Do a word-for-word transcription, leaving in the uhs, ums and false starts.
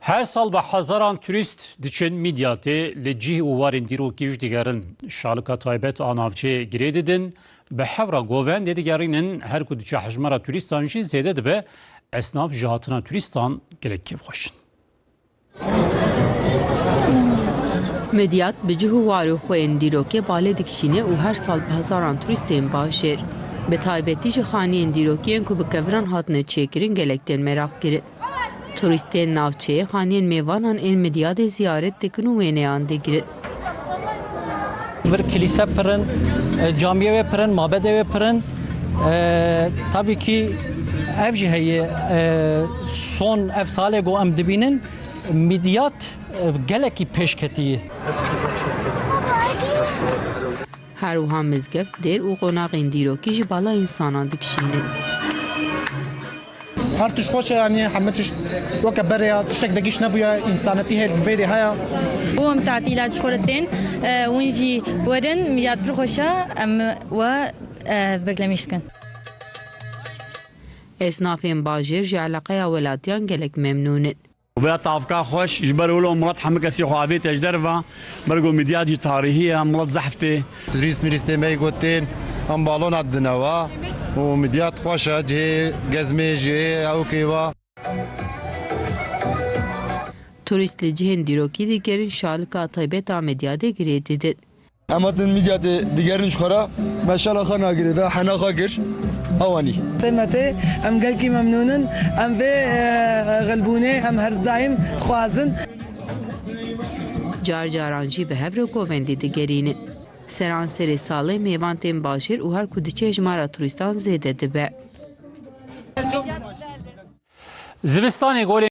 Her sal bi hezaran turîst diçin Midyatê, li cih û warên dîrokî jî digerin. Şalika taybet a navçeyê girê didin, bi hevra govendê digerînin, her ku diçe hejmara turîstan jî zêde dibe, esnaf ji hatina turîstan gelek kêfxweş in. Midyat bi cih û war û xweyên dîrokê balê dikişîne û her sal bi hezaran turîst tên bajêr. Bi taybetî jî xaniyên dîrokî yên ku bi keviran hatine çêkirin gelek tên meraq kirin. Turîst tên navçeyê xaniyên mêvanan ên Midyadê ziyaret dikin û wêneyan digirin. Vir kilîse pir in, e, camiyê wê pir in, mabedê wê pir in. E, tabî kî ev jî heye, e, son ev salê ku em dibînin, Midyat, e, gelekî pêş ketiye. Her wiha mizgeft, dêr û qonaxên dîrokî ji bala însanan dikişînin. Her tişt xweş e, yanî hemû tişt weke berê ya, tiştek de giş nebûye, însanetî hê li vêrê heye. Û em tatîla ji xwe re tên, e, hûn jî werin, Midyat pir xweş e, em we, e, beklemîş dikin. Esnafên bajêr ji eleqeya welatiyan gelek memnûn in. Vêya tavka xweş, ji ber wilo milet hemû kesî xwe avête ji derve, ber ku Midyat jî tarîhî ye, milet zehf tê. Turîst mirîstê me yê ku tên, em balona didine we û Midyat xweş e, cihê gezmê jî, ewkê we. Turîst li cihên dîrokî digerin, şalika taybet a Midyadê girê didin. Em hatin Midyatê digerin ji xwe re. Me şala xwe nagirê da, hena xwe kir. Ewanî. Tê me tê, em gelkî memnûn in. Em vê, e, xelbûnê em her daîm dixwazin. Car caran jî bi hev re govendê digerînin. Seranserê salê mêvan tên bajêr û her ku diçe hejmara turîstan zêde dibe. Zivistanê golê